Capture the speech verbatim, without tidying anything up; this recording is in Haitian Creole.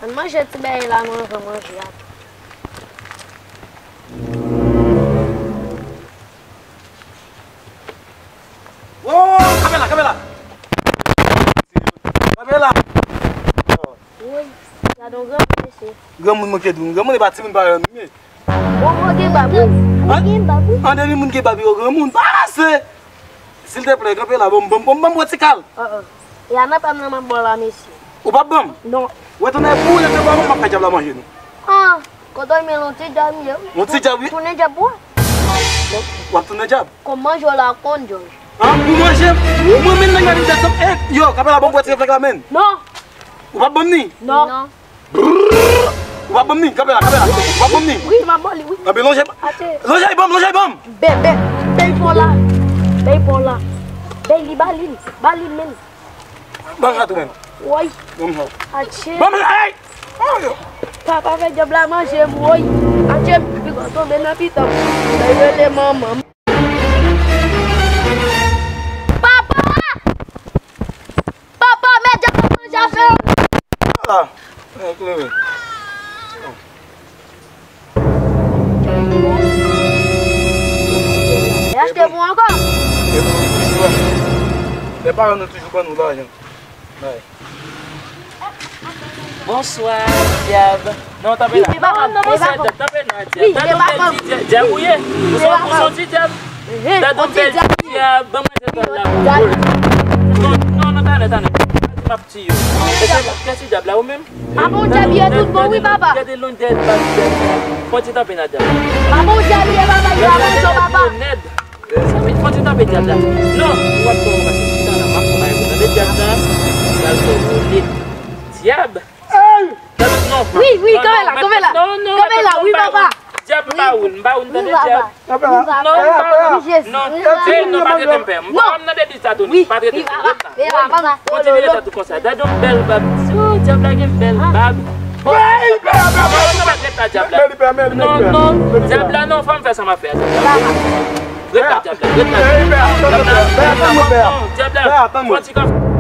Ann manje ti bagay la nou anvan manje a. Wo, wo, wo, kanpe la, kanpe la. Kanpe la. Woy, gade yon granmoun mesye. Granmoun manke di w, granmoun e pa timoun parèy nou ye. Bon, bon, gen bab, wi. An? Gen bab, wi. An demi moun gen bab yo granmoun. Pa ranse. Silteplè, kanpe la, ban m, ban m, ban m, ban m wè ti kal. An, an. E a nan pa m nan m ap ba w la, mesye. Ou p ap ban m? Non. Wè tonnè pou ou, lè w pa ban m, m ap fè dyab la manje nou. An, kote w men yon ti dyab m ye, wi. Yon ti dyab, wi. Tounen dyab pou ou. W ap tounen dyab? Kòm manje w la konn, Jòj. An, pou manje m? Wi. Mwen menm nan gade m tèt sa. E, yo, kanpe la, ban m wè ti reflèks la, menn. Non. Ou p ap ban m ni? Non. Non. Ou p ap ban m ni, kanpe la, kanpe la. Ou p ap ban m ni. Wi, m ap ba w li, wi. Anben, lonje. Atye. Lonje l ban m, lonje l ban m. Bè, bè, bè l pran la. Bè l pran la. Bè li, ba li l. Ba li l, menm. Ban m sa tou, menm. Woy. Ban m sa. Atye. Ban m sa, ay! Oh, yo. Papa fè dyab la manje m, woy. Atye, m pi gwo tonbe nan pita m. Bè rele manman m. Papa! Papa, men dyab ap manje afè w. Ala, e klere. E achte pou ankò. E pou nou toujou, lè paran nou toujou ban nou lajan. Bay. Bonswa, dyab. Non, tanpe la. Non, non, non, se dyab, tanpe la, dyab. Gade yon bèl ti dyab, dyab ou ye. Ou se, ou se yon ti dyab. Gade yon bèl ti dyab, ban mwen dyab la. Non, non, non, talè, talè. M ap tiye w. Kiyès se dyab la, ou menm? Papa, yon dyab ye tout bon, wi, papa. Gade long dyab, dyab. Fon ti tanpe nan dyab. Papa, yon dyab ye, papa, li pa bon, papa. Mezanmi, fò ti tanpe dyab la. Non, ou ap fè yon pase ti tan la, m ap fè yon bagay pou tande dyab la. L al fè w wole. Dyab! Hey! Dyab, non. Wi, wi, kanpe la, kanpe la. Non, non, kanpe la, wi, papa. Dyab, m pa woun, m pa woun, tande dyab. Non, m pa woun. Non, ey, non, pa trete m pè. M pa nan depi sa tou, pa trete m pè. Ret la. Kontinye rete tou konsa. Gade yon bèl bab. Oh, dyab la gen bèl bab. Hey, pè, pè, pè, non, pa trete dyab la. Non, non, dyab la, non, fò m fè sa m ap fè a dyab la. Ret la, dyab la, ret la. Dyab la, fò ti kòf.